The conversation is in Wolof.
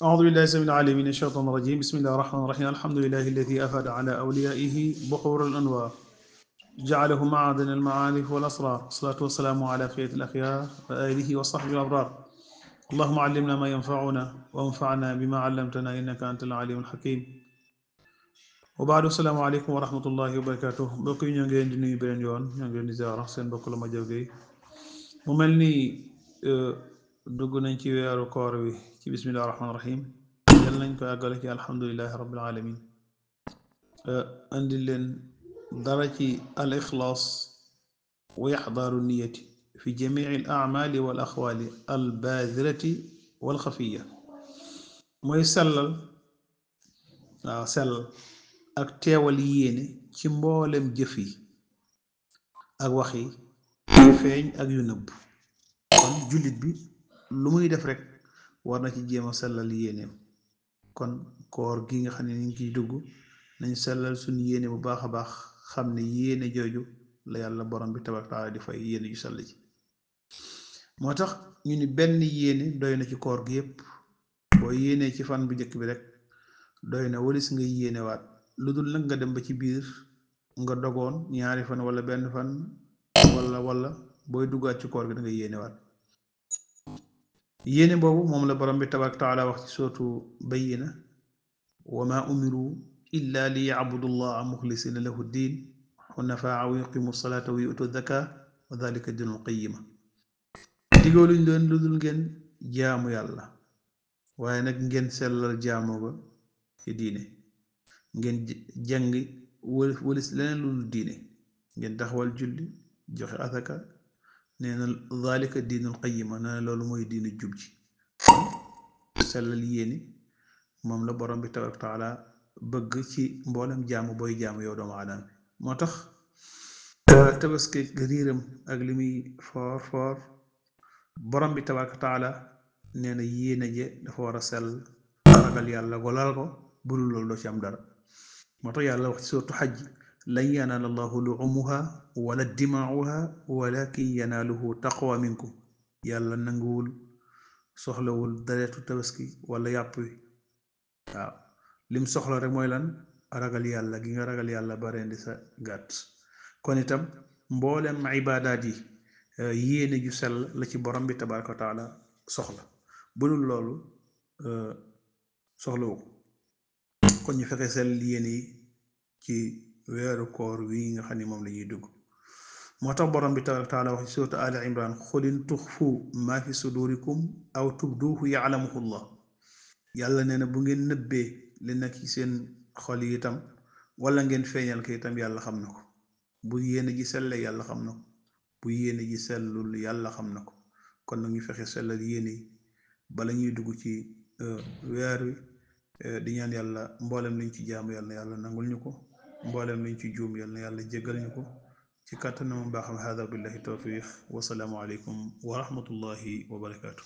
أعوذ بالله السميع العليم من الشيطان الرجيم بسم الله الرحمن الرحيم الحمد لله الذي أفاد على أوليائه بحور الأنوار جعله معدن المعارف والأسرار الصلاة والسلام على خير الأخيار وآله وصحبه الأبرار اللهم علمنا ما ينفعنا وانفعنا بما علمتنا إنك أنت العليم الحكيم وبعد السلام عليكم ورحمة الله وبركاته بقي ñoo ngi leen di nuyu beneen yoon ñoo ngi leen di ziara seen bokk la ma jógee mu mel ni dugg nañ ci weeru koor wi ci bismillahi rahmaani rahim yal nañ ko àggale ci alhamdulilahi rabbil alamin andi leen dara ci al ixlaas wa ixdaaru niyati fi jamici al acmaali wal axwaali al baadirati wal xafiya mooy sellal waaw sellal ak teewal yéene ci mboolem jëf yi ak wax yi yu feeñ ak yu nëbb kon jullit bi lu muy def rek war na ci jéem a sellal yéeneem kon koor gi nga xam ne ñu ngi ciy dugg nañ sellal suñu yéene bu baax a baax xam ne yéene jooju la yàlla borom bi tabaaraka taala di fay yéene ju sell ji moo tax ñu ni benn yéene doy na ci koor gi yépp boo yéenee ci fan bu njëkk bi rek doy na walis nga yéenewaat lu dul nag nga dem ba ci biir nga dogoon ñaari fan wala benn fan wala booy duggaat ci koor gi da nga yéenewaat yéene boobu moom la borom bi tabaaraka taala wax ci sootu Bayyina wa ma umiru illa li yacbudu llaha muxlisina lahu ddin xunafaa wa yuqimu salaata wa yutu zaka wa dalika dinul qayima diggaluñ leen lu dul ngeen jaamu yàlla waaye nag ngeen sellal jaamu ba ci diine ngeen jàng walis leneen lu dul diine ngeen taxawal julli joxe asaka nee na dalika diinul qayima nee na loolu mooy diine jub ji sellal yéene moom la borom bi tabaaraka taala bëgg ci mboolem jaamu booy jaamu yow doomu aadama bi moo tax tabaski riiram ak li muy foor foor borom bi tabaaraka taala nee na yéene je dafa war a sell ragal yàlla golal ko budul loolu doo ci am dara moo tax yàlla wax ci suuratu xaj lan yanaala allahu luumuha wala dimaauha walakin yanaaluhu taqwa minkum yàlla nanguwul soxlawul dareetu tabaski wala yàpp wi waaw lim soxla rek mooy lan ragal yàlla gi nga ragal yàlla ba rendi sa gàtt kon itam mboolem ibaadaat yi yéene ju sell la ci borom bi tabaaraka wa taala soxla bu dul loolu soxlawu ko kon ñu fexe sell yéene yi ci weeru koor wi nga xam ne moom la ñuy dugg moo tax borom bi tabaaraka wa taala wax ci suuratu Ali Imran xul in tuxfu maa fi sudurikum aw tubduuhu yaclamuhu llah yàlla nee na bu ngeen nëbbee li nekk ci seen xol yi itam wala ngeen feeñal ko itam yàlla xam na ko bu yéene ji selle yàlla xam na ko bu yéene ji sellul yàlla xam na ko kon nag ñu fexe sellal yéene yi bala ñuy dugg ci weer wi di ñaan yàlla mboolem liñ ci jaamu yàlla na yàlla nangul ñu ko mboolem liñ ci juum yàlla na yàlla jéggal ñu ko ci kàttanam mbaaxam hada billahi tawfiq wasalaamu aleykum wa rahmatullahi wa barakaatu